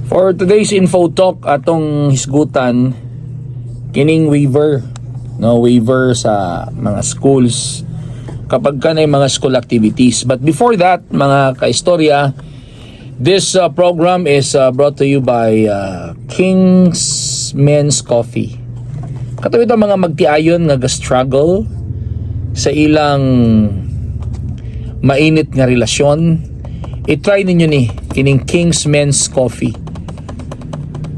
For today's info talk, atong hisgutan kining waiver, no, waiver sa mga schools kapag ka na mga school activities. But before that, mga kaistorya, this program is brought to you by King's Men's Coffee. Kato ito mga magtiayon nga ga-struggle sa ilang mainit nga relasyon. I-try ninyo ni kining King's Men's Coffee.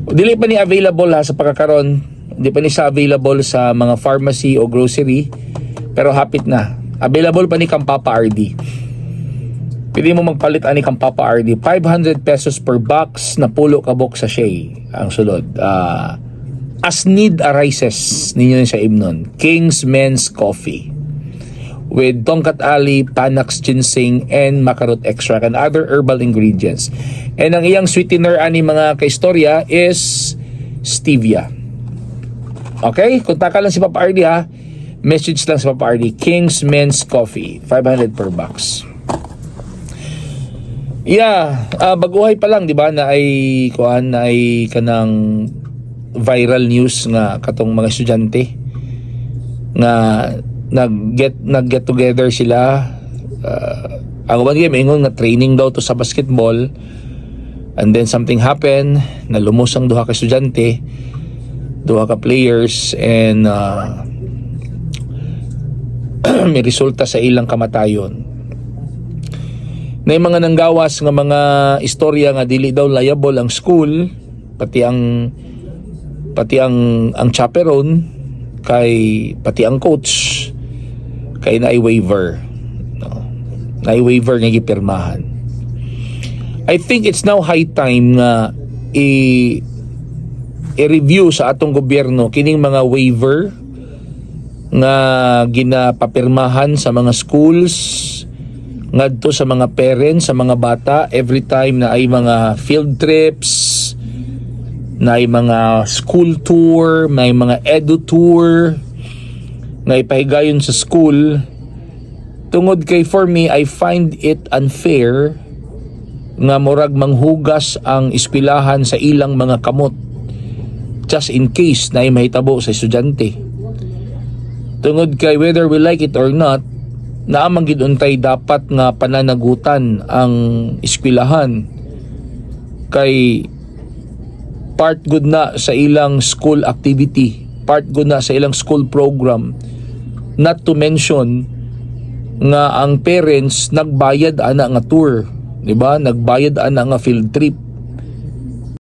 Dili pa ni available ha sa pagkakaron. Hindi pa ni siya available sa mga pharmacy o grocery. Pero hapit na. Available pa ni kang Papa RD. Pwede mo magpalit ani kang Papa RD. ₱500 per box na 10 ka box sachet ang sulod. As need arises ninyo ni siya imnon. King's Men's Coffee with Tongkat Ali, Panax ginseng, and Maca root extract and other herbal ingredients. And ang iyang sweetener ani, mga kaistorya, is stevia. Okay? Kontaka lang si Papa RD ha. Message lang si Papa RD. King's Men's Coffee. 500 per box. Yeah, baguhay pa lang, 'di ba, na ay kuan na ay kanang viral news nga katong mga estudyante nga nag-get together sila. Ang uban gyud maingon nga training daw to sa basketball and then something happened, nalumos ang duha ka estudyante, duha ka players, and may resulta sa ilang kamatayon na yung mga nanggawas nga mga istorya nga dili daw liable ang school, pati ang chaperone kay pati ang coach kay naay waiver, no, naay waiver nga gipirmahan. I think it's now high time nga i-review sa atong gobyerno kining mga waiver nga ginapapirmahan sa mga schools ngadto sa mga parents sa mga bata every time na ay mga field trips, na ay mga school tour, may mga edu tour nga ipahigayon sa school, tungod kay for me, I find it unfair nga murag manghugas ang eskwelahan sa ilang mga kamot just in case na ay mahitabo sa estudyante, tungod kay whether we like it or not, naa man gid untay dapat nga pananagutan ang eskwelahan kay part gud na sa ilang school activity, part gud na sa ilang school program, not to mention nga ang parents nagbayad ana nga tour, di ba, nagbayad ana nga field trip.